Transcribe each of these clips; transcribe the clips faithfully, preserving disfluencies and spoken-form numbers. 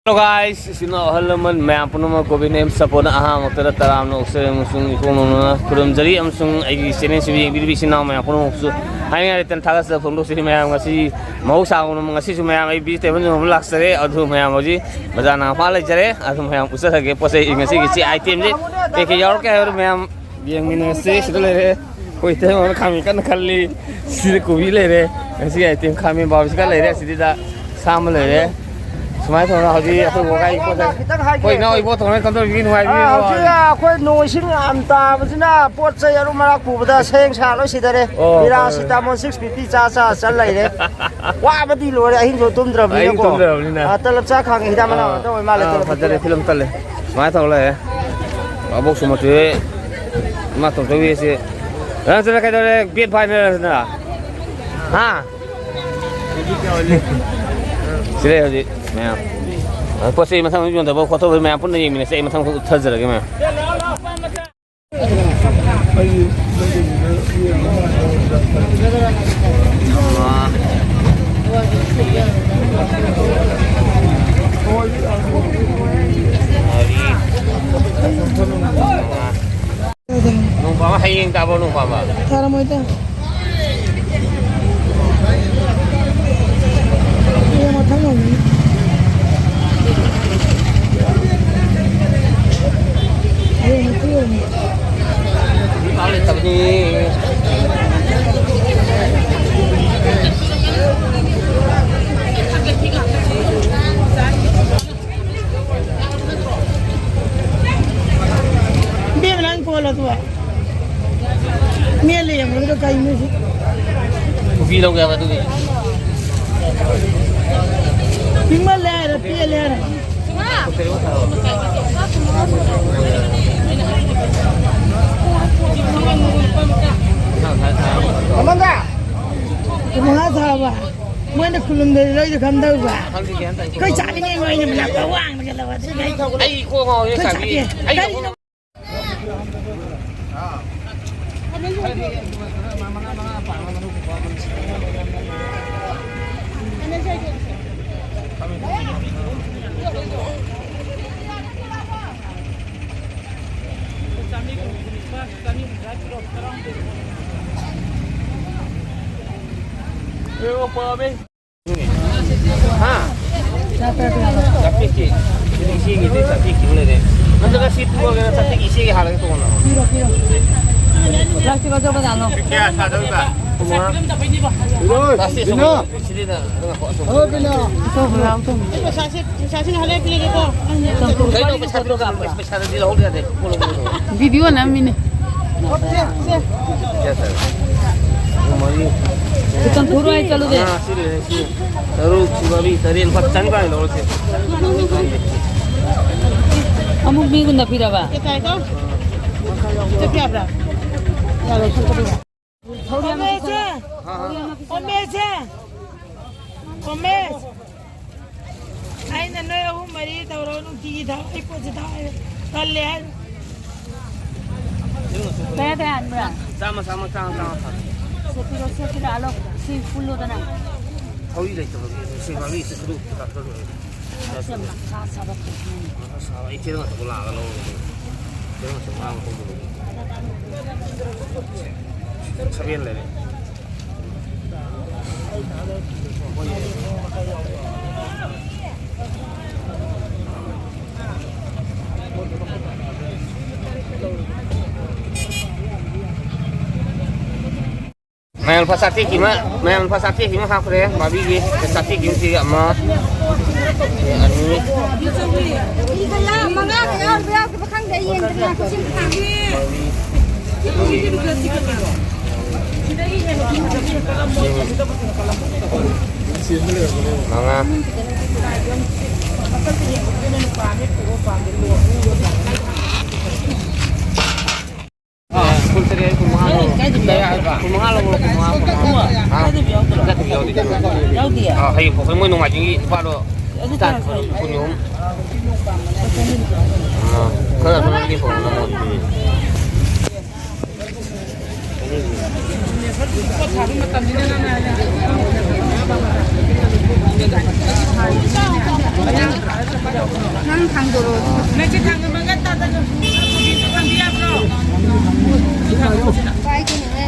Hello guys, ꯏꯆꯤꯟ ꯏꯅꯥꯎ ꯑꯍꯜ ꯂꯃꯟ ꯃꯌꯥꯝ ꯄꯨꯝꯅꯃꯛ ꯒꯣꯕꯤꯟ ꯑꯦꯝ ꯁꯄꯣꯔꯠꯅ ꯑꯍꯥꯟꯕ ꯃꯛꯇꯗ ꯇꯔꯥꯝꯅ ꯑꯣꯛꯆꯔꯤ ꯑꯃꯁꯨꯡ ꯏꯀꯣꯛ ꯅꯣꯝꯅꯅ ꯈꯨꯔꯨꯝꯖꯔꯤ, ꯑꯃꯁꯨꯡ ꯑꯩꯒꯤ ꯆꯦꯅꯦꯜꯁꯤꯕꯨ ꯌꯦꯡꯕꯤꯔꯤꯕ ꯏꯆꯤꯟ ꯏꯅꯥꯎ ꯃꯌꯥꯝ ꯄꯨꯝꯅꯃꯛꯁꯨ ꯍꯥꯏꯅꯤꯡꯉꯥꯏ ꯂꯩꯇꯅ ꯊꯥꯒꯠꯆꯕ ꯐꯣꯡꯗꯣꯛꯆꯔꯤ꯫ ꯃꯌꯥꯝ ꯉꯁꯤ ꯃꯍꯧꯁꯥꯒꯨꯝꯅ ꯉꯁꯤꯁꯨ ꯃꯌꯥꯝ ꯑꯩ ꯚꯤꯖꯤꯇꯦꯕꯜ ꯌꯣꯟꯕ ꯂꯥꯛꯆꯔꯦ꯫ ꯑꯗꯨ ꯃꯌꯥꯝ ꯍꯧꯖꯤꯛ ꯕꯖꯥꯔ ꯅꯥꯒꯥꯃꯄꯥꯜ ꯂꯩꯖꯔꯦ꯫ ꯑꯗꯨ ꯃꯌꯥꯝ ꯎꯠꯆꯔꯒꯦ ꯄꯣꯠ ꯆꯩ ꯉꯁꯤꯒꯤ ꯁꯤ ꯑꯥꯏꯇꯦꯝꯁꯦ ꯀꯩ ꯀꯩ ꯌꯥꯎꯔꯛꯀꯦ ꯍꯥꯏꯕꯗꯨ ꯃꯌꯥꯝ ꯌꯦꯡꯃꯤꯟꯅꯁꯤ꯫ ꯁꯤꯗ ꯂꯩꯔꯦ ꯑꯩꯈꯣꯏ ꯏꯇꯩꯃ ꯈꯥꯃꯦꯟ ꯀꯟꯅ ꯈꯜꯂꯤ꯫ ꯁꯤꯗ ꯀꯣꯕꯤ ꯂꯩꯔꯦ꯫ ꯉꯁꯤ ꯑꯥꯏꯇꯦꯝ ꯈꯥꯃꯦꯟ ꯕꯥꯕꯁꯤꯀ ꯂꯩꯔꯦ꯫ ꯁꯤꯗ ꯁꯥ ꯑꯃ ꯂꯩꯔꯦ꯫ ꯁꯨꯃꯥꯏꯅ ꯇꯧꯗꯅ ꯍꯧꯖꯤꯛ ꯑꯩꯈꯣꯏ ꯕꯣꯒꯥꯏ ꯄꯣꯠ ꯆꯩ, ꯈꯤꯇꯪ ꯍꯥꯏꯒꯦ꯫ ꯑꯩꯈꯣꯏ ꯏꯅꯥꯎ ꯏꯕꯣ ꯊꯣꯡꯅ ꯀꯝꯗꯧꯔꯤꯒꯦ? ꯑꯥ, ꯅꯨꯡꯉꯥꯏꯕꯤꯔꯤꯕꯣ? ꯍꯧꯖꯤꯛ ꯑꯩꯈꯣꯏ ꯅꯣꯡ ꯏꯁꯤꯡ ꯌꯥꯝ ꯇꯥꯕꯁꯤꯅ ꯄꯣꯠ ꯆꯩ ꯑꯔꯨꯝ ꯑꯔꯥꯛ ꯄꯨꯕꯗ ꯁꯦꯡ ꯁꯥ ꯂꯣꯏ ꯁꯤꯗꯔꯦ꯫ ꯑꯣ, ꯄꯦꯔꯥꯁꯤꯇꯥꯃꯣꯜ ꯁꯤꯛꯁ ꯐꯤꯐꯇꯤ ꯆꯥ ꯆꯥ ꯆꯜ ꯂꯩꯔꯦ꯫ ꯋꯥꯕꯗꯤ ꯂꯣꯏꯔꯦ, ꯑꯍꯤꯡꯁꯨ ꯇꯨꯝꯗ꯭ꯔꯕꯅꯤꯅꯀꯣ꯫ ꯑꯍꯤꯡ ꯇꯨꯝꯗ꯭ꯔꯕꯅꯤꯅ꯫ ꯑꯥ, ꯇꯂꯞ ꯆꯥ ꯈꯥꯡꯉꯦ, ꯍꯤꯗꯥꯛ ꯃꯅꯥ ꯑꯥ, ꯑꯣꯏꯅ ꯇꯧꯋꯦ ꯃꯥꯜꯂꯦ, ꯑꯥ, ꯇꯂꯞ ꯐꯖꯔꯦ, ꯐꯤꯂꯝ ꯇꯜꯂꯦ꯫ ꯁꯨꯃꯥꯏꯅ ꯇꯧ ꯂꯩꯔꯦ꯫ ꯑꯕꯣꯛ ꯁꯨꯃꯇꯤ ꯏꯃꯥ ꯇꯣꯝꯆꯧꯕꯤꯁꯤ꯫ ꯅꯪꯁꯤꯅ ꯀꯩꯗꯧꯔꯦ? ꯕꯦꯠ ꯐꯥꯏꯅꯦꯜꯁꯤꯅ? ꯍꯥ? ꯁꯤ ꯂꯩ ꯍꯧꯖꯤꯛ ꯃꯌꯥꯝ꯫ ꯄꯣꯠ ꯆꯩ ꯃꯊꯪ ꯌꯣꯟꯊꯕ ꯈꯣꯠꯇꯕ ꯃꯌꯥꯝ ꯄꯨꯟꯅ ꯌꯦꯡꯃꯤꯟꯅꯁꯦ꯫ ꯑꯩ ꯃꯊꯪ ꯎꯠꯊꯖꯔꯒꯦ ꯃꯌꯥꯝ꯫ ꯅꯣꯡꯄꯥꯕ ꯍꯌꯦꯡ ꯇꯥꯕ꯭ꯔꯣ ꯅꯣꯡꯄꯥꯕ? ꯇꯥꯔꯝꯃꯣꯏꯗ꯫ ꯍꯌꯦꯡ ꯃꯊꯪ ꯑꯣꯏꯔꯝꯅꯤ꯫ ꯍꯌꯦꯡ ꯃꯊꯪ ꯑꯣꯏꯔꯝꯅꯤ꯫ ꯄꯥꯛ ꯂꯩꯇꯕꯅꯤ꯫ ꯏꯕꯦꯝꯃ, ꯅꯪ ꯀꯣꯜ ꯑꯗꯨ ꯃꯦꯠꯂ ꯌꯦꯡꯕꯗꯨꯗ ꯀꯩꯅꯣ ꯁꯤ? ꯀꯣꯐꯤ ꯂꯧꯒꯦ ꯍꯥꯏꯕ ꯑꯗꯨꯒꯤ꯫ ꯄꯤꯛꯃꯜꯂꯦ ꯍꯥꯏꯔ, ꯄꯦꯜꯂꯦ ꯍꯥꯏꯔ? ꯃꯃꯟꯗ? ꯀꯨꯟꯃꯉꯥ ꯊꯥꯕ꯫ ꯃꯣꯏꯅ ꯀꯨꯟꯍꯨꯝꯗꯣꯏ ꯂꯧꯔꯤꯗꯣ ꯀꯝꯗꯧꯕ? ꯑꯩꯈꯣꯏ ꯆꯥꯔꯤꯉꯩ ꯃꯣꯏꯅ ꯃꯅꯥꯛꯇ ꯋꯥꯡꯅꯒ ꯂꯧꯔꯗꯤ ꯑꯩ ꯀꯣꯛ ꯉꯥꯎꯔꯦ, ꯑꯩꯈꯣꯏ ꯂꯩꯁꯥꯕꯤ꯫ ꯆꯥꯒꯦ꯫ ꯑꯩ ꯀꯔꯤꯅꯣ? ꯍꯥ? ꯆꯥꯇ꯭ꯔꯦꯠꯀꯤ꯫ ꯏꯆꯦꯒꯤꯗꯤ ꯆꯥꯇ꯭ꯔꯦꯠꯀꯤ ꯑꯃ ꯂꯩꯔꯦ꯫ ꯅꯠꯇ꯭ꯔꯒ ꯁꯤ ꯄꯨꯔꯒꯦꯔꯥ? ꯆꯥꯇ꯭ꯔꯦꯠꯀꯤ ꯏꯆꯦꯒꯤ ꯍꯥꯜꯂꯒ ꯇꯣꯡꯉꯣ꯫ ꯄ꯭ꯂꯥꯁꯇꯤꯛ ꯑꯆꯧꯕꯗ ꯍꯥꯜꯂꯣ꯫ ꯀꯌꯥ ꯁꯥꯗꯣꯏꯕ? ꯄ꯭ꯂꯥꯁꯇꯤꯛ ꯑꯆꯧꯕ꯫ ꯁꯤꯗꯩꯗ, ꯉꯥꯏꯈꯣ, ꯑꯆꯧꯕ꯫ ꯄꯩꯁꯥꯁꯦ, ꯄꯩꯁꯥꯁꯤꯅ ꯍꯣꯔꯦꯟ ꯄꯤꯔꯒꯦꯀꯣ꯫ ꯀꯩꯅꯣ ꯄꯩꯁꯥ ꯄꯤꯔꯛꯑꯣ? ꯄꯩꯁꯥꯗꯤ ꯂꯧꯍꯧꯗ ꯌꯥꯗꯦ꯫ ꯚꯤꯗꯤꯑꯣ ꯅꯝꯃꯤꯅꯦ꯫ ꯀꯌꯥ ꯁꯥꯏ? ꯑꯍꯨꯝ, ꯃꯔꯤ꯫ ꯈꯤꯇꯪ ꯊꯣꯔꯛꯑꯣ, ꯑꯩ ꯆꯠꯂꯨꯒꯦ꯫ ꯃꯉꯥ, ꯁꯤ ꯂꯩꯔꯦ, ꯁꯤ꯫ ꯇꯔꯨꯛ, ꯁꯤ ꯃꯔꯤ, ꯇꯔꯦꯠ, ꯂꯨꯄꯥ ꯆꯅꯤꯄꯥꯟ ꯂꯧꯔꯁꯦ꯫ ꯑꯃꯨꯛ ꯃꯤꯉꯣꯟꯗ ꯄꯤꯔꯕ? ꯀꯦ ꯇꯥꯏꯀꯣ? ꯆꯠꯄ ꯌꯥꯕ꯭ꯔꯥ? ꯌꯥꯔꯣꯏ, ꯁꯨꯝ ꯆꯠꯄ ꯌꯥꯔꯣꯏ꯫ ꯀꯣꯃꯦꯁ! ꯀꯣꯃꯦꯁ! ꯀꯣꯃꯦꯁ! ꯑꯩꯅ ꯅꯣꯏ ꯑꯍꯨꯝ ꯃꯔꯤ ꯇꯧꯔꯒ ꯅꯨꯡꯇꯤꯒꯤ ꯊꯥꯎ, ꯑꯩ ꯄꯣꯠꯁꯦ ꯊꯥꯎ ꯍꯥꯏꯔꯦ꯫ ꯇꯜꯂꯦ ꯍꯥꯏꯔꯦ꯫ ꯀꯌꯥ ꯀꯌꯥ ꯍꯥꯟꯕ꯭ꯔꯥ? ꯆꯥꯝꯃ, ꯆꯥꯝꯃ, ꯆꯥꯝꯃ, ꯆꯥꯝꯃ ꯊꯥ꯫ ꯁꯦ ꯄꯤꯔꯣ, ꯁꯦ ꯄꯤꯔꯣ, ꯑꯂꯣ, ꯁꯤ ꯄꯨꯜꯂꯣꯗꯅ꯫ ꯊꯧꯔꯤ ꯂꯩꯇꯕꯒꯤ ꯁꯤ ꯄꯥꯝꯕꯤ ꯁꯤ ꯈꯨꯗꯣꯞ ꯀꯥꯞꯊꯣꯛꯈ꯭ꯔꯦ꯫ ꯁꯤ ꯃꯈꯥ ꯁꯥꯕ ꯄꯣꯠꯅꯤ꯫ ꯃꯈꯥ ꯁꯥꯕ ꯑꯩ ꯆꯦꯔꯪ ꯑꯆꯧꯕ ꯂꯥꯛꯑꯒ ꯂꯧꯔꯒꯦ꯫ ꯆꯦꯔꯪ ꯑꯆꯧꯕ ꯉꯥꯡꯕ ꯍꯧꯗꯕꯒꯤ꯫ ꯁꯚꯦꯟ ꯂꯩꯔꯦ꯫ ꯃꯌꯥꯝ ꯂꯨꯄꯥ ꯆꯥꯇ꯭ꯔꯦꯠꯀꯤ ꯑꯃ, ꯃꯌꯥꯝ ꯂꯨꯄꯥ ꯆꯥꯇ꯭ꯔꯦꯠꯀꯤ ꯑꯃ ꯍꯥꯞꯈ꯭ꯔꯦ, ꯕꯥꯔꯕꯤꯒꯤ꯫ ꯆꯥꯇ꯭ꯔꯦꯠꯀꯤ ꯑꯃ ꯁꯤꯒ ꯑꯃ, ꯑꯅꯤ꯫ ꯃꯉꯥꯒ ꯌꯥꯎꯔꯤꯕ ꯌꯥꯎꯗꯕ ꯈꯪꯗꯦ, ꯑꯩ ꯌꯦꯡꯗ꯭ꯔꯦ꯫ ꯃꯉꯥ꯫ ꯀꯨꯟ ꯇꯔꯦꯠ, ꯀꯨꯟ ꯃꯉꯥ ꯂꯧꯔꯣ꯫ ꯀꯨꯟ ꯃꯉꯥ ꯂꯧꯔꯣ, ꯀꯨꯟ ꯃꯉꯥ, ꯀꯨꯟ ꯃꯉꯥ꯫ ꯍꯥ? ꯆꯠꯇꯕ ꯌꯥꯎꯗꯦ ꯀꯩꯅꯣ꯫ ꯌꯥꯎꯗꯤꯌꯦ? ꯑꯥ, ꯍꯌꯦꯡ ꯐꯥꯎ ꯃꯣꯏ ꯅꯣꯡꯃꯥꯏꯖꯤꯡꯒꯤ ꯅꯨꯄꯥꯗꯣ ꯑꯗꯨ ꯆꯥꯛ ꯀꯌꯥ ꯁꯥꯏ? ꯄꯨꯡ ꯑꯍꯨꯝ꯫ ꯑꯥ, ꯈꯔ ꯑꯗꯨꯝ ꯄꯤꯊꯣꯛꯑꯣ ꯅꯉꯣꯟꯗ꯫ ꯅꯪ ꯊꯥꯡꯗꯣꯔꯛꯑꯣ꯫ ꯅꯪꯁꯦ ꯊꯥꯡꯖꯤꯡ ꯃꯪꯒꯟ ꯇꯥꯗ-, ꯊꯥꯡꯖꯤꯡ ꯌꯥꯕ꯭ꯔꯣ? ꯄꯥꯏꯗꯨꯅꯦ꯫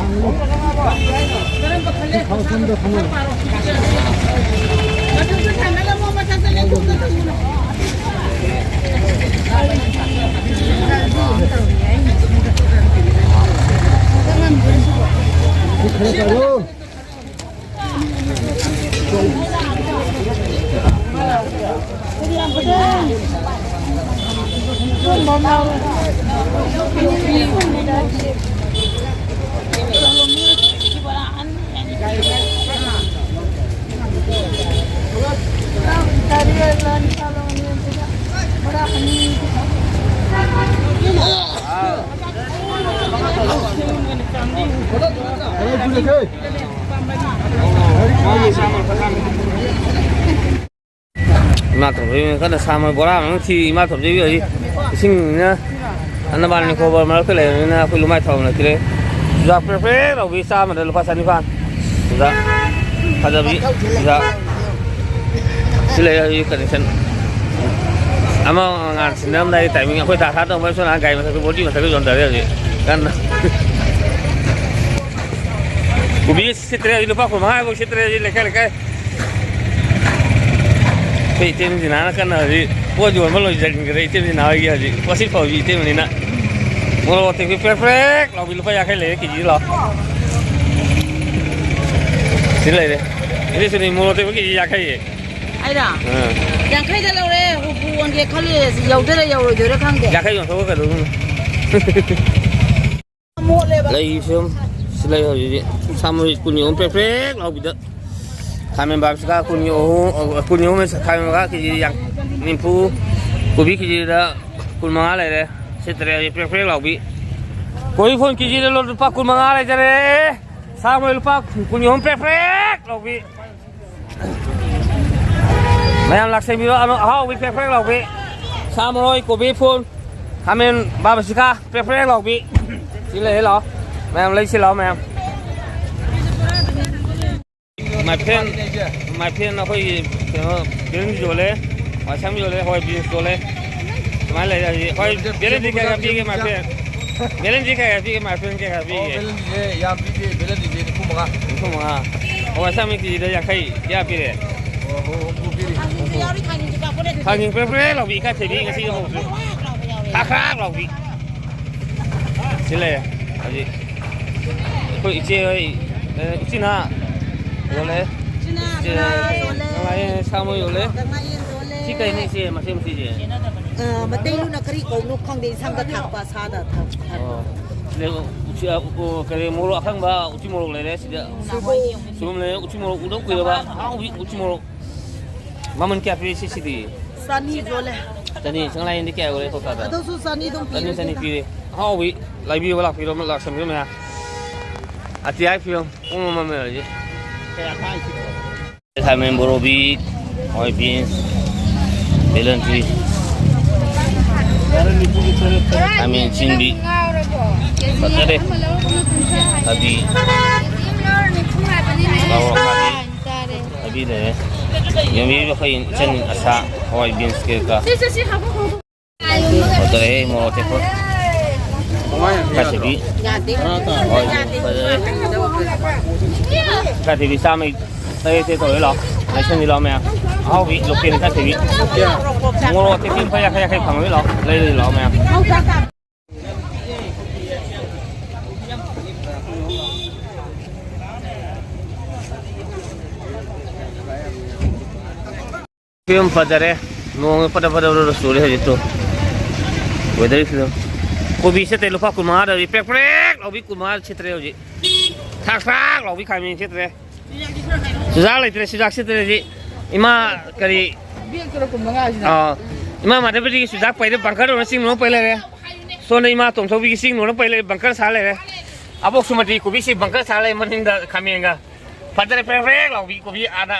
ꯏꯃꯥ ꯊꯣꯝꯕꯤ ꯀꯟꯅ ꯁꯥꯃ ꯕꯣꯔꯥ ꯑꯃ ꯊꯤ꯫ ꯏꯃꯥ ꯊꯣꯝꯕꯤ ꯍꯧꯖꯤꯛ ꯏꯁꯤꯡꯅ ꯑꯅꯕꯥꯟ ꯅꯤꯀꯣꯕꯔ ꯃꯔꯛꯇ ꯂꯩꯔꯕꯅꯤꯅ ꯑꯩꯈꯣꯏ ꯂꯨꯃꯥꯏ ꯊꯧꯕ ꯅꯠꯇ꯭ꯔꯦ꯫ ꯆꯨꯖꯥꯛ ꯄ꯭ꯔꯦꯛ ꯄ꯭ꯔꯦꯛ ꯂꯥꯎꯕꯤ ꯆꯥꯝꯃꯗ ꯂꯨꯄꯥ ꯆꯅꯤꯄꯥꯟ꯫ ꯆꯨꯖꯥꯛ ꯐꯖꯕꯤ ꯆꯨꯖꯥꯛ꯫ ꯁꯤ ꯂꯩ ꯍꯧꯖꯤꯛ ꯀꯟꯗꯤꯁꯟ꯫ ꯑꯃ ꯉꯥꯟ ꯁꯤꯟꯅꯔꯝꯗꯥꯏ ꯇꯥꯏꯃꯤꯡ ꯑꯩꯈꯣꯏ ꯇꯥ ꯊꯥ ꯇꯧꯕ ꯁꯣꯝ ꯅꯥꯀꯟ ꯒꯥꯔꯤ ꯃꯊꯛꯇ ꯕꯣꯇꯤ ꯃꯊꯛꯇ ꯌꯣꯟꯊꯔꯦ ꯍꯧꯖꯤꯛ ꯀꯟꯅ꯫ ꯀꯣꯕꯤ ꯁꯤꯠꯇ꯭ꯔꯦ ꯍꯧꯖꯤꯛ ꯂꯨꯄꯥ ꯀꯨꯟꯃꯉꯥ ꯍꯥꯏꯐꯥꯎ ꯁꯤꯠꯇ꯭ꯔꯦ ꯍꯧꯖꯤꯛ ꯂꯩꯀꯥꯏ ꯂꯩꯀꯥꯏ꯫ ꯑꯩꯈꯣꯏ ꯏꯇꯩꯃ ꯖꯤꯅꯥꯅ ꯀꯟꯅ ꯍꯧꯖꯤꯛ ꯄꯣꯠ ꯌꯣꯟꯕ ꯂꯣꯏꯁꯤꯟꯈ꯭ꯔꯦ꯫ ꯏꯇꯩꯃ ꯖꯤꯅꯥ ꯍꯣꯏꯒꯤ ꯍꯧꯖꯤꯛ ꯄꯣꯠꯁꯤꯠ ꯐꯥꯎꯕꯤ ꯏꯇꯩꯃꯅꯤꯅ꯫ ꯃꯣꯔꯣꯛ ꯑꯇꯦꯛꯄꯤ ꯄ꯭ꯔꯦꯛ ꯄ꯭ꯔꯦꯛ ꯂꯥꯎꯕꯤ ꯂꯨꯄꯥ ꯌꯥꯡꯈꯩ ꯂꯩꯔꯦ ꯀꯦꯖꯤ ꯂꯥꯎ꯫ ꯁꯤ ꯂꯩꯔꯦ꯫ ꯏꯅꯦ ꯁꯨꯅꯤ ꯃꯣꯔꯣꯛ ꯑꯇꯦꯛꯄ ꯀꯦꯖꯤ ꯌꯥꯡꯈꯩ꯫ ꯑꯩꯔꯣ? ꯑꯥ꯫ ꯌꯥꯡꯈꯩꯗ ꯂꯧꯔꯦ, ꯍꯨꯝꯐꯨ ꯑꯣꯟꯒꯦ ꯈꯜꯂꯤ, ꯌꯧꯗꯣꯏꯔꯥ ꯌꯧꯔꯣꯏꯗꯣꯏꯔꯥ ꯈꯪꯗꯦ꯫ ꯌꯥꯡꯈꯩ ꯌꯣꯟꯊꯣꯛꯑꯒ ꯀꯩꯗꯧꯗꯣꯏꯅꯣ? ꯂꯩꯁꯨ ꯁꯤ ꯂꯩ ꯍꯧꯖꯤꯛ ꯁꯥꯃꯔꯣꯏ ꯀꯨꯟꯒꯤ ꯑꯍꯨꯝ ꯄ꯭ꯔꯦꯛ ꯄ꯭ꯔꯦꯛ ꯂꯥꯎꯕꯤꯗ꯫ ꯈꯥꯃꯦꯟ ꯕꯥꯞꯁꯤꯀꯥ ꯀꯨꯟꯒꯤ ꯑꯍꯨꯝ, ꯀꯨꯟꯒꯤ ꯑꯍꯨꯝ ꯈꯥꯃꯦꯟ ꯕꯥꯞ ꯀꯦꯖꯤ ꯌꯥꯡ-, ꯅꯤꯐꯨ, ꯀꯣꯕꯤ ꯀꯦꯖꯤꯗ ꯀꯨꯟꯃꯉꯥ ꯂꯩꯔꯦ꯫ ꯁꯤ ꯇꯔꯦꯠ ꯍꯧꯖꯤꯛ ꯄ꯭ꯔꯦꯛ ꯄ꯭ꯔꯦꯛ ꯂꯥꯎꯕꯤ꯫ ꯀꯣꯕꯤ ꯐꯨꯜ ꯀꯦꯖꯤꯗ ꯂꯨꯄꯥ ꯀꯨꯟꯃꯉꯥ ꯂꯩꯖꯔꯦ꯫ ꯁꯥꯃꯔꯣꯏ ꯂꯨꯄꯥ ꯀꯨꯟꯒꯤ ꯑꯍꯨꯝ ꯄ꯭ꯔꯦꯛ ꯄ꯭ꯔꯦꯛ ꯂꯥꯎꯕꯤ꯫ ꯃꯌꯥꯝ ꯂꯥꯛꯆꯕꯤꯔꯣ, ꯑꯅꯧ-, ꯑꯍꯥꯎꯕꯤ ꯄ꯭ꯔꯦꯛ ꯄ꯭ꯔꯦꯛ ꯂꯥꯎꯕꯤ꯫ ꯁꯥ ꯃꯔꯣꯏ, ꯀꯣꯕꯤ ꯐꯨꯜ, ꯈꯥꯃꯦꯟ ꯕꯥꯕꯁꯤꯀꯥ ꯄ꯭ꯔꯦꯛ ꯄ꯭ꯔꯦꯛ ꯂꯥꯎꯕꯤ꯫ ꯁꯤ ꯂꯩꯔꯦ, ꯂꯥꯛꯑꯣ꯫ ꯃꯌꯥꯝ ꯂꯩꯁꯤ ꯂꯥꯛꯑꯣ, ꯃꯌꯥꯝ꯫ ꯃꯥꯏꯐꯦꯟ, ꯃꯥꯏꯐꯦꯟ ꯑꯩꯈꯣꯏꯒꯤ ꯀꯩꯅꯣ, ꯕꯤꯟꯁ ꯌꯣꯜꯂꯦ, ꯋꯥꯏꯁꯪ ꯌꯣꯜꯂꯦ, ꯍꯋꯥꯏ ꯕꯤꯟꯁ ꯌꯣꯜꯂꯦ꯫ ꯁꯨꯃꯥꯏꯅ ꯂꯩꯔꯦ ꯍꯧꯖꯤꯛ꯫ ꯍꯣꯏ, ꯕꯦꯂꯦꯟꯗꯤ ꯀꯌꯥ ꯀꯌꯥ ꯄꯤꯒꯦ ꯃꯥꯏꯐꯦꯟ? ꯕꯦꯂꯟꯗꯤ ꯀꯌꯥ ꯄꯤꯒꯦ? ꯃꯥꯏ ꯐ꯭ꯔꯦꯟ ꯀꯌꯥ ꯑꯣ, ꯄꯤꯒꯦ? ꯕꯦꯂꯟꯗꯤꯁꯦ ꯌꯥꯝ ꯄꯤꯗꯦ, ꯕꯦꯂꯟꯗꯤꯁꯦ ꯅꯤꯐꯨ ꯃꯉꯥ꯫ ꯅꯤꯐꯨ ꯃꯉꯥ꯫ ꯑꯣ, ꯑꯁꯥꯡꯕꯤ ꯀꯦꯖꯤꯗ ꯌꯥꯡꯈꯩ ꯀꯌꯥ ꯄꯤꯔꯦ? ꯑꯣ, ꯍꯣ, ꯍꯨꯝꯐꯨ ꯄꯤꯔꯤ꯫ ꯊꯥꯡꯖꯤꯡꯁꯨ ꯍꯨꯝꯐꯨ꯫ ꯌꯥꯎꯔꯤ, ꯊꯥꯡꯖꯤꯡꯁꯨ ꯀꯥꯞꯄꯣꯅꯦ ꯑꯗꯨꯗꯤ꯫ ꯊꯥꯡꯖꯤꯡ ꯄ꯭ꯔꯦꯛ ꯄ꯭ꯔꯦꯛ ꯂꯥꯎꯕꯤ ꯏꯀꯥꯏ ꯊꯣꯏꯕꯤ ꯉꯁꯤꯒꯤ ꯃꯧꯁꯨ꯫ ꯈ꯭ꯔꯥꯛ ꯈ꯭ꯔꯥꯛ ꯂꯥꯎꯕꯤ꯫ ꯁꯤ ꯂꯩꯔꯦ ꯍꯧꯖꯤꯛ꯫ ꯑꯩꯈꯣꯏ ꯏꯆꯦ ꯍꯣꯏ, ꯑ, ꯎꯆꯤꯅꯥ ꯌꯣꯜꯂꯦ꯫ ꯎꯆꯤꯅꯥ, ꯏꯆꯦ ꯉꯥ ꯌꯣꯜꯂꯦ꯫ ꯉꯥ ꯌꯦꯟ, ꯁꯥ ꯃꯣꯏ ꯌꯣꯜꯂꯦ꯫ ꯉꯥ ꯌꯦꯟ ꯌꯣꯜꯂꯦ꯫ ꯁꯤ ꯀꯩꯅꯣ ꯏꯆꯦ, ꯃꯁꯤ ꯃꯁꯤꯁꯦ? ꯑ, ꯃꯩꯇꯩꯂꯣꯟꯅ ꯀꯔꯤ ꯀꯧꯕꯅꯣ ꯈꯪꯗꯦ, ꯏꯟꯁꯥꯡꯗ ꯊꯥꯛꯄ ꯁꯥꯗ ꯊꯥꯛ-, ꯊꯥꯛꯄ꯫ ꯑꯣ꯫ ꯁꯤꯗ ꯎꯆꯤ-, ꯑ, ꯎ-, ꯀꯔꯤ, ꯃꯣꯔꯣꯛ ꯑꯀꯪꯕ, ꯎꯆꯤ ꯃꯣꯔꯣꯛ ꯂꯩꯔꯦ ꯁꯤꯗ꯫ ꯁꯣꯏꯕꯨꯝ꯫ ꯁꯣꯏꯕꯨꯝ ꯂꯩꯔꯦ, ꯎꯆꯤ ꯃꯣꯔꯣꯛ ꯎꯗꯕ ꯀꯨꯏꯔꯕ, ꯑꯍꯥꯎꯕꯤ ꯎꯆꯤ ꯃꯣꯔꯣꯛ꯫ ꯃꯃꯜ ꯀꯌꯥ ꯄꯤꯔꯤ ꯁꯤ, ꯁꯤꯗꯤ? ꯆꯅꯤ ꯌꯣꯜꯂꯦ꯫ ꯆꯅꯤ, ꯁꯉꯥꯏ ꯌꯦꯟꯗꯤ ꯀꯌꯥ ꯌꯣꯜꯂꯦ ꯀꯣꯜꯀꯥꯇꯥꯗ? ꯑꯗꯨꯁꯨ ꯆꯅꯤ ꯑꯗꯨꯝ ꯆꯅꯤ, ꯄꯤꯔꯦ ꯆꯅꯤ ꯁꯤꯗ꯫ ꯄꯤꯔꯦ꯫ ꯑꯍꯥꯎꯕꯤ ꯂꯩꯕꯤꯌꯨ, ꯂꯥꯛꯄꯤꯔꯣ, ꯂꯥꯛꯁꯟꯕꯤꯔꯣ ꯃꯌꯥꯝ꯫ ꯑꯇꯤꯌꯥꯒꯤ ꯐꯤꯕꯝ ꯄꯨꯡꯃꯝ ꯃꯝꯃꯦ ꯍꯧꯖꯤꯛ꯫ ꯈꯥꯃꯦꯟ ꯕꯣꯔꯣꯕꯤ, ꯍꯋꯥꯏ ꯕꯤꯟꯁ, ꯕꯦꯂꯟꯗ꯭ꯔꯤ, ꯈꯥꯃꯦꯟ ꯑꯁꯤꯟꯕꯤ, ꯐꯖꯔꯦ꯫ ꯊꯕꯤ, ꯃꯣꯔꯣꯛ ꯑꯈꯥꯕꯤ, ꯊꯕꯤ ꯂꯩꯔꯦ꯫ ꯌꯦꯡꯕꯤꯔꯤꯕ ꯑꯩꯈꯣꯏ ꯏꯆꯟ ꯑꯁꯥ, ꯍꯋꯥꯏ ꯕꯤꯟꯁ ꯀꯩꯀꯥ꯫ ꯐꯖꯔꯦ, ꯃꯣꯔꯣꯛ ꯑꯇꯦꯛꯄ꯫ ꯏꯀꯥꯏ ꯊꯣꯏꯕꯤ꯫ ꯍꯣꯏ, ꯐꯖꯔꯦ꯫ ꯏꯀꯥꯏ ꯊꯣꯏꯕꯤ ꯆꯥꯝꯃꯩ ꯇꯔꯦꯠ ꯇꯔꯦꯠ ꯇꯧꯔꯦ, ꯂꯥꯛꯑꯣ꯫ ꯂꯩꯁꯟꯁꯤ ꯂꯥꯛꯑꯣ ꯃꯌꯥꯝ꯫ ꯑꯍꯥꯎꯕꯤ ꯂꯣꯀꯦꯜ ꯏꯀꯥꯏ ꯊꯣꯏꯕꯤ꯫ ꯃꯣꯔꯣꯛ ꯑꯇꯦꯛꯄꯤ ꯂꯨꯄꯥ ꯌꯥꯡꯈꯩ ꯌꯥꯡꯈꯩ ꯐꯪꯉꯕꯅꯤ, ꯂꯥꯛꯑꯣ꯫ ꯂꯩꯔꯁꯤ ꯂꯥꯛꯑꯣ ꯃꯌꯥꯝ꯫ ꯐꯤꯕꯝ ꯐꯖꯔꯦ꯫ ꯅꯣꯡ ꯐꯗ ꯐꯗ ꯐꯗ ꯆꯨꯔꯦ ꯍꯧꯖꯤꯛꯇꯣ꯫ ꯋꯦꯗꯔꯒꯤ ꯐꯤꯕꯝ꯫ ꯀꯣꯕꯤ ꯁꯦꯠꯇꯦ, ꯂꯨꯄꯥ ꯀꯨꯟꯃꯉꯥꯗ ꯍꯧꯖꯤꯛ ꯄ꯭ꯔꯦꯛ ꯄ꯭ꯔꯦꯛ ꯂꯥꯎꯕꯤ ꯀꯨꯟꯃꯉꯥ ꯁꯦꯠꯇ꯭ꯔꯦ ꯍꯧꯖꯤꯛ꯫ ꯊꯥꯛ ꯊꯥꯛ ꯂꯥꯎꯕꯤ ꯈꯥꯃꯦꯟ ꯁꯦꯠꯇ꯭ꯔꯦ꯫ ꯆꯨꯖꯥꯛ ꯂꯩꯇ꯭ꯔꯦ, ꯆꯨꯖꯥꯛ ꯁꯦꯠꯇ꯭ꯔꯦ ꯍꯧꯖꯤꯛ꯫ ꯏꯃꯥ ꯀꯔꯤ? ꯕꯦꯛꯇꯨꯔ ꯀꯨꯟꯃꯉꯥꯁꯤꯅ? ꯑꯥ꯫ ꯏꯃꯥ ꯃꯥꯙꯕꯤꯒꯤ ꯆꯨꯖꯥꯛ ꯄꯩꯔꯦ, ꯕꯪꯀꯔꯗꯧꯅ ꯆꯤꯡ ꯅꯣꯡ ꯄꯩ ꯂꯩꯔꯦ꯫ ꯁꯣꯝꯗ ꯏꯃꯥ ꯇꯣꯝꯊꯧꯕꯤꯒꯤ ꯆꯤꯡ ꯅꯣꯡꯅ ꯄꯩ ꯂꯩꯔꯦ, ꯕꯪꯀꯔ ꯁꯥ ꯂꯩꯔꯦ꯫ ꯑꯕꯣꯛ ꯁꯨꯃꯇꯤ ꯀꯣꯕꯤꯁꯤ ꯕꯪꯀꯔ ꯁꯥ ꯂꯩ ꯃꯅꯤꯡꯗ ꯈꯥꯃꯦꯟꯒ꯫ ꯐꯖꯔꯦ, ꯄ꯭ꯔꯦꯛ ꯄ꯭ꯔꯦꯛ ꯂꯥꯎꯕꯤ ꯀꯣꯕꯤ ꯑꯥꯗ꯫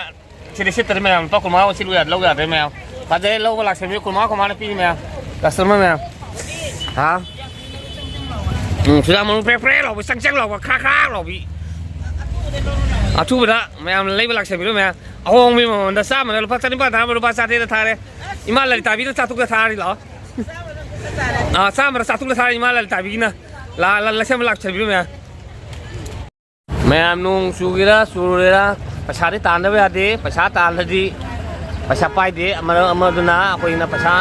ꯁꯤꯗꯤ ꯁꯤꯠꯇ꯭ꯔꯦ ꯃꯌꯥꯝ, ꯂꯨꯄꯥ ꯀꯨꯟꯃꯉꯥ ꯁꯤꯠꯂꯨ ꯌꯥ-, ꯂꯧ ꯌꯥꯗ꯭ꯔꯦ ꯃꯌꯥꯝ꯫ ꯐꯖꯔꯦ, ꯂꯧꯕ ꯂꯥꯛꯆꯕꯤꯌꯨ, ꯀꯨꯟꯃꯉꯥ, ꯀꯨꯟꯃꯉꯥꯅ ꯄꯤꯔꯤ ꯃꯌꯥꯝ꯫ ꯀꯁꯇꯃꯔ ꯃꯌꯥꯝ꯫ ꯍꯥ? ꯎꯝ, ꯆꯨꯖꯥꯛ ꯃꯔꯨ ꯄ꯭ꯔꯦꯛ ꯄ꯭ꯔꯦꯛ ꯂꯥꯎꯕ, ꯆꯪ ꯆꯪ ꯂꯥꯎꯕ, ꯈ꯭ꯔꯥꯛ ꯈ꯭ꯔꯥꯛ ꯂꯥꯎꯕꯤ꯫ ꯑꯊꯨꯕꯗ ꯃꯌꯥꯝ ꯂꯩꯕ ꯂꯥꯛꯆꯕꯤꯔꯣ ꯃꯌꯥꯝ꯫ ꯑꯍꯣꯡꯕꯒꯤ ꯃꯃꯜꯗ ꯆꯥꯝꯃꯗ ꯂꯨꯄꯥ ꯆꯅꯤꯄꯥꯟ ꯊꯥꯕ, ꯂꯨꯄꯥ ꯆꯥꯇ꯭ꯔꯦꯠꯇ ꯊꯥꯔꯦ꯫ ꯏꯃꯥ ꯂꯂꯤꯇꯥꯕꯤꯗ ꯆꯥꯇ꯭ꯔꯨꯛꯇ ꯊꯥꯔꯤ ꯂꯥꯛꯑꯣ꯫ ꯑꯥ, ꯆꯥꯝꯃꯔ ꯆꯥꯇ꯭ꯔꯨꯛꯂ ꯁꯥꯔꯦ ꯏꯃꯥ ꯂꯂꯤꯇꯥꯕꯤꯒꯤꯅ꯫ ꯂꯥ-, ꯂꯥ-, ꯂꯩꯁꯦꯝꯕ ꯂꯥꯛꯆꯕꯤꯔꯣ ꯃꯌꯥꯝ꯫ ꯃꯌꯥꯝ, ꯅꯣꯡ ꯆꯨꯒꯦꯔꯥ ꯆꯨꯔꯣꯏꯔꯥ, ꯄꯩꯁꯥꯗꯤ ꯇꯥꯟꯗꯕ ꯌꯥꯗꯦ꯫ ꯄꯩꯁꯥ ꯇꯥꯟꯗꯗꯤ ꯄꯩꯁꯥ ꯄꯥꯏꯗꯦ꯫ ꯑꯃ-, ꯑꯃꯗꯨꯅ ꯑꯩꯈꯣꯏꯅ ꯄꯩꯁꯥ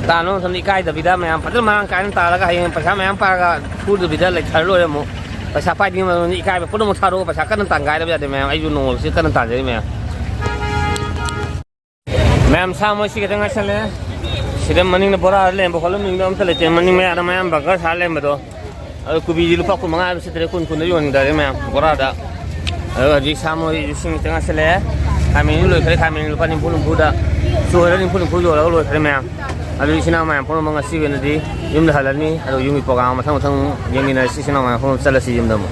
ꯇꯥꯟꯕ ꯃꯇꯝꯗ ꯏꯀꯥꯏꯗꯕꯤꯗ ꯃꯌꯥꯝ ꯐꯖꯅ ꯃꯔꯥꯡ ꯀꯥꯏꯅ ꯇꯥꯜꯂꯒ ꯍꯌꯦꯡ ꯄꯩꯁꯥ ꯃꯌꯥꯝ ꯄꯥꯏꯔꯒ ꯁꯨꯗꯕꯤꯗ ꯂꯩꯊꯔ ꯂꯣꯏꯔꯦ ꯑꯃꯨꯛ꯫ ꯄꯩꯁꯥ ꯄꯥꯏꯗ꯭ꯔꯤꯉꯩ ꯃꯇꯝꯗ ꯏꯀꯥꯏꯕ ꯄꯨꯝꯅꯃꯛ ꯊꯥꯗꯣꯛꯑꯒ ꯄꯩꯁꯥ ꯀꯟꯅ ꯇꯥꯟꯒꯥꯏꯗꯕ ꯌꯥꯗꯦ ꯃꯌꯥꯝ꯫ ꯑꯩꯁꯨ ꯅꯣꯡꯃꯁꯤ ꯀꯟꯅ ꯇꯥꯟꯖꯔꯤ ꯃꯌꯥꯝ꯫ ꯃꯌꯥꯝ, ꯁꯥ ꯃꯣꯏ ꯁꯤ ꯈꯤꯇꯪ ꯉꯥꯏꯁꯜꯂꯦ꯫ ꯁꯤꯗ ꯃꯅꯤꯡꯗ ꯕꯣꯔꯥꯗ ꯂꯩꯔꯝꯕ ꯈꯣꯠꯂꯝꯕꯁꯤꯡꯗꯣ ꯑꯝꯇ ꯂꯩꯇꯦ꯫ ꯃꯅꯤꯡ ꯃꯌꯥꯗ ꯃꯌꯥꯝ ꯕꯪꯀꯔ ꯁꯥꯔ ꯂꯩꯔꯝꯕꯗꯣ꯫ ꯑꯗꯨ ꯀꯣꯕꯤꯗꯤ ꯂꯨꯄꯥ ꯀꯨꯟ ꯃꯉꯥ ꯍꯥꯏꯕ ꯁꯤꯠꯇ꯭ꯔꯦ, ꯀꯨꯟ, ꯀꯨꯟꯗ ꯌꯣꯟꯈꯤꯗꯔꯦ ꯃꯌꯥꯝ ꯕꯣꯔꯥꯗ꯫ ꯑꯗꯣ ꯍꯧꯖꯤꯛ ꯁꯥ ꯃꯣꯏ ꯂꯤꯁꯤꯡ ꯈꯤꯇꯪ ꯉꯥꯏꯁꯜꯂꯦ꯫ ꯈꯥꯃꯦꯟꯁꯨ ꯂꯣꯏꯈ꯭ꯔꯦ, ꯈꯥꯃꯦꯟ ꯂꯨꯄꯥ ꯅꯤꯐꯨ, ꯅꯤꯐꯨꯗ꯫ ꯆꯣꯏꯔ ꯅꯤꯐꯨ, ꯅꯤꯐꯨ ꯌꯣꯜꯂꯒ ꯂꯣꯏꯈ꯭ꯔꯦ ꯃꯌꯥꯝ꯫ ꯑꯗꯨ ꯏꯆꯤꯟ ꯏꯅꯥꯎ ꯃꯌꯥꯝ ꯄꯨꯝꯅꯃꯛ ꯉꯁꯤꯒꯤ ꯑꯣꯏꯅꯗꯤ ꯌꯨꯝꯗ ꯍꯜꯂꯅꯤ꯫ ꯑꯗꯣ ꯌꯨꯝꯒꯤ ꯄ꯭ꯔꯣꯒ꯭ꯔꯥꯝ ꯃꯊꯪ ꯃꯊꯪ ꯌꯦꯡꯃꯤꯟꯅꯔꯁꯤ꯫ ꯏꯆꯤꯟ ꯏꯅꯥꯎ ꯃꯌꯥꯝ ꯄꯨꯝꯅꯃꯛ ꯆꯠꯂꯁꯤ ꯌꯨꯝꯗ ꯑꯃꯨꯛ꯫